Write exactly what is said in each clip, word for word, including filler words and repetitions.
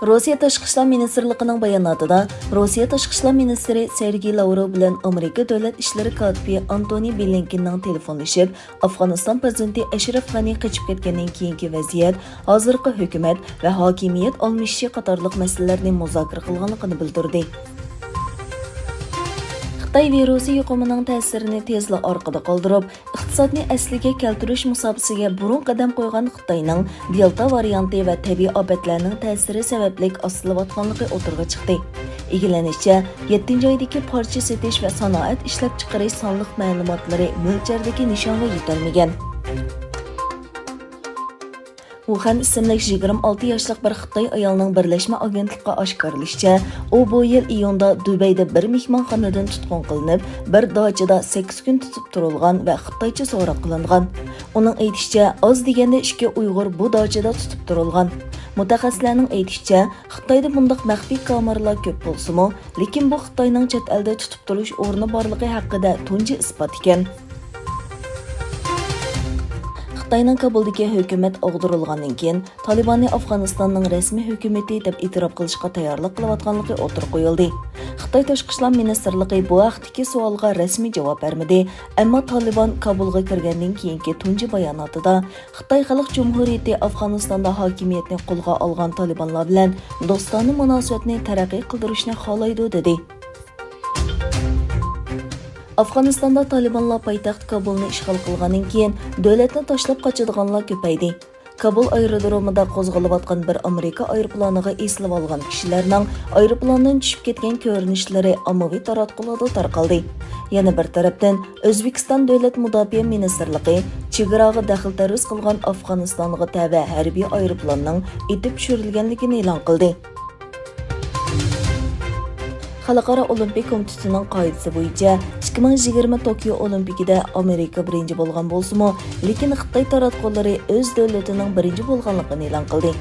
روسىيە تاشقى ئىشلار مىنىستىرلىقىنىڭ باياناتىدا، روسىيە تاشقى ئىشلار مىنىستىرى سېرگېي لاۋروۋ بىلەن ئامېرىكا دۆلەت ئىشلىرى كاتىپى ئانتونى بلىنكېننىڭ تېلېفونلىشىپ، ئافغانىستان پىرېزىدېنتى ئەشرەف غەنى قېچىپ كەتكەندىن كېيىنكى ۋەزىيەت، ھازىرقى ھۆكۈمەت ۋە ھاكىمىيەت ئالمىشىشى قاتارلىق مەسىلىلەرنى مۇزاكىرە قىلغانلىقىنى بىلدۈردى. خىتاي ۋىرۇسى يۇقۇمىنىڭ تەسىرىنى تېزلا ئارقىدا قالدۇرۇپ، ئىقتىسادنى ئەسلىگە كەلتۈرۈش مۇساپىسىگە بۇرۇن قەدەم قويغان خىتاينىڭ دېلتا ۋارىيانتى ۋە تەبىئىي ئاپەتلەرنىڭ تەسىرى سەۋەبلىك ئاستىلىۋاتقانلىقى ئوتتۇرىغا چىقتى. ئىگىلىنىشىچە، يەتتىنچى ئايدىكى پارچە سېتىش ۋە سانائەت ئىشلەپچىقىرىش سانلىق مەلۇماتلىرى مۆلچەردىكى نىشانغا يېتەلمىگەن. ۋۇخەن ئىسىملىك يىگىرمە ئالتە ياشلىق بىر خىتاي ئايالنىڭ بىرلەشمە ئاگېنتلىققا ئاشكارىلىشىچە، ئۇ بۇ يىل ئىيۇندا دۇبەيدە بىر مېھمانخانىدىن تۇتقۇن قىلىنىپ، بىر داچىدا سەككىز كۈن تۇتۇپ تۇرۇلغان ۋە خىتايچە سوراق قىلىنغان. ئۇنىڭ ئېيتىشىچە، ئاز دېگەندە ئىككى ئۇيغۇر بۇ داچىدا تۇتۇپ تۇرۇلغان. مۇتەخەسسىسلەرنىڭ ئېيتىشىچە، خىتايدا بۇنداق مەخپىي كامېرىلار كۆپ بولسىمۇ، لېكىن بۇ خىتاينىڭ چەت ئەلدە تۇتۇپ تۇرۇش ئورنى بارلىقى ھەققىدە تۇنجى ئىسپات ئىكەن. خىتاينىڭ كابۇلدىكى ھۆكۈمەت ئاغدۇرۇلغاندىن كېيىن، تالىباننى ئافغانىستاننىڭ رەسمىي ھۆكۈمىتى دەپ ئېتىراپ قىلىشقا تەييارلىق قىلىۋاتقانلىقى ئوتتۇرىغا قويۇلدى. خىتاي تاشقى ئىشلار مىنىستىرلىقى بۇ ھەقتىكى سوئالغا رەسمىي جاۋاب بەرمىدى، ئەمما تالىبان كابۇلغا كىرگەندىن كېيىنكى تۇنجى باياناتىدا، خىتاي خەلق جۇمھۇرىيىتى ئافغانىستاندا ھاكىمىيەتنى قولغا ئالغان تالىبانلار بىلەن دوستانە مۇناسىۋەتنى تەرەققىي قىلدۇرۇشنى خالايدۇ، دېدى. ئافغانىستاندا تالىبانلار پايتەخت كابۇلنى ئىشغال قىلغاندىن كېيىن، دۆلەتنى تاشلاپ قاچىدىغانلار كۆپەيدى. كابۇل ئايرودرومىدا قوزغىلىۋاتقان بىر ئامېرىكا ئايروپىلانىغا ئېسىلىۋالغان كىشىلەرنىڭ ئايروپىلاننىڭ چۈشۈپ كەتكەن كۆرۈنۈشلىرى ئاممىۋى تاراتقۇلاردا تارقالدى. يەنە بىر تەرەپتىن، ئۆزبېكىستان دۆلەت مۇداپىئە مىنىستىرلىقى چېگراغا دەخلى تەرۇز قىلغان ئافغانىستانغا تەۋە ھەربىي ئايروپىلاننىڭ ئېتىپ چۈشۈرۈلگەنلىكىنى ئېلان قىلدى. خەلقئارا ئولىمپىك كومىتېتىنىڭ قائىدىسى بويىچە، ئىككى مىڭ يىگىرمە توكيو ئولىمپىكىدا ئامېرىكا بىرىنچى بولغان بولسىمۇ، لېكىن خىتاي تاراتقۇلىرى ئۆز دۆلىتىنىڭ بىرىنچى بولغانلىقىنى ئېلان قىلدى.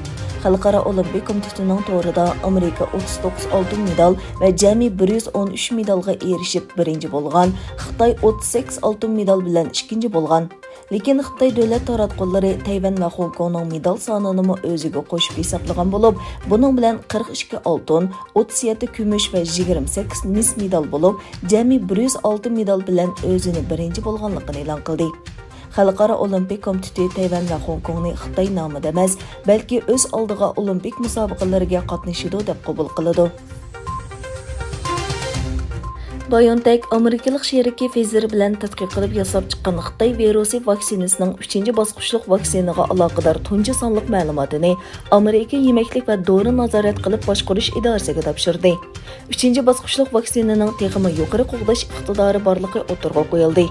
خەلقئارا ئولىمپىك كومىتېتىنىڭ تورىدا ئامېرىكا ئوتتۇز توققۇز ئالتۇن مېدال ۋە جەمئىي بىر يۈز ئون ئۈچ مېدالغا ئېرىشىپ بىرىنچى بولغان، خىتاي ئوتتۇز سەككىز ئالتۇن مېدال بىلەن ئىككىنچى بولغان. لېكىن خىتاي دۆلەت تاراتقۇلىرى تەيۋەن ۋە خوڭكوڭنىڭ مېدال سانىنىمۇ ئۆزىگە قوشۇپ ھېسابلىغان بولۇپ، بۇنىڭ بىلەن قىرىق ئىككى ئالتۇن، ئوتتۇز يەتتە كۈمۈش ۋە يىگىرمە سەككىز مىس مېدال بولۇپ، جەمئىي بىر يۈز ئالتە مېدال بىلەن ئۆزىنى بىرىنچى بولغانلىقىنى ئېلان قىلدى. خەلقئارا ئولىمپىك كومىتېتى تەيۋەن ۋە خوڭكوڭنى خىتاي نامىدا ئەمەس، بەلكى ئۆز ئالدىغا ئولىمپىك مۇسابىقىلىرىگە قاتنىشىدۇ دەپ قوبۇل قىلىدۇ. بايونتېك ئامېرىكىلىق شېرىكى فېيزېر بىلەن تەتقىق قىلىپ ياساپ چىققان خىتاي ۋىرۇسى ۋاكسىنىسىنىڭ ئۈچىنچى باسقۇچلۇق ۋاكسىنىغا ئالاقىدار تۇنجى سانلىق مەلۇماتىنى ئامېرىكا يېمەكلىك ۋە دورا نازارەت قىلىپ باشقۇرۇش ئىدارىسىگە تاپشۇردى. ئۈچىنچى باسقۇچلۇق ۋاكسىنىنىڭ تېخىمۇ يۇقىرى قوغداش ئىقتىدارى بارلىقى ئوتتۇرىغا قويۇلدى.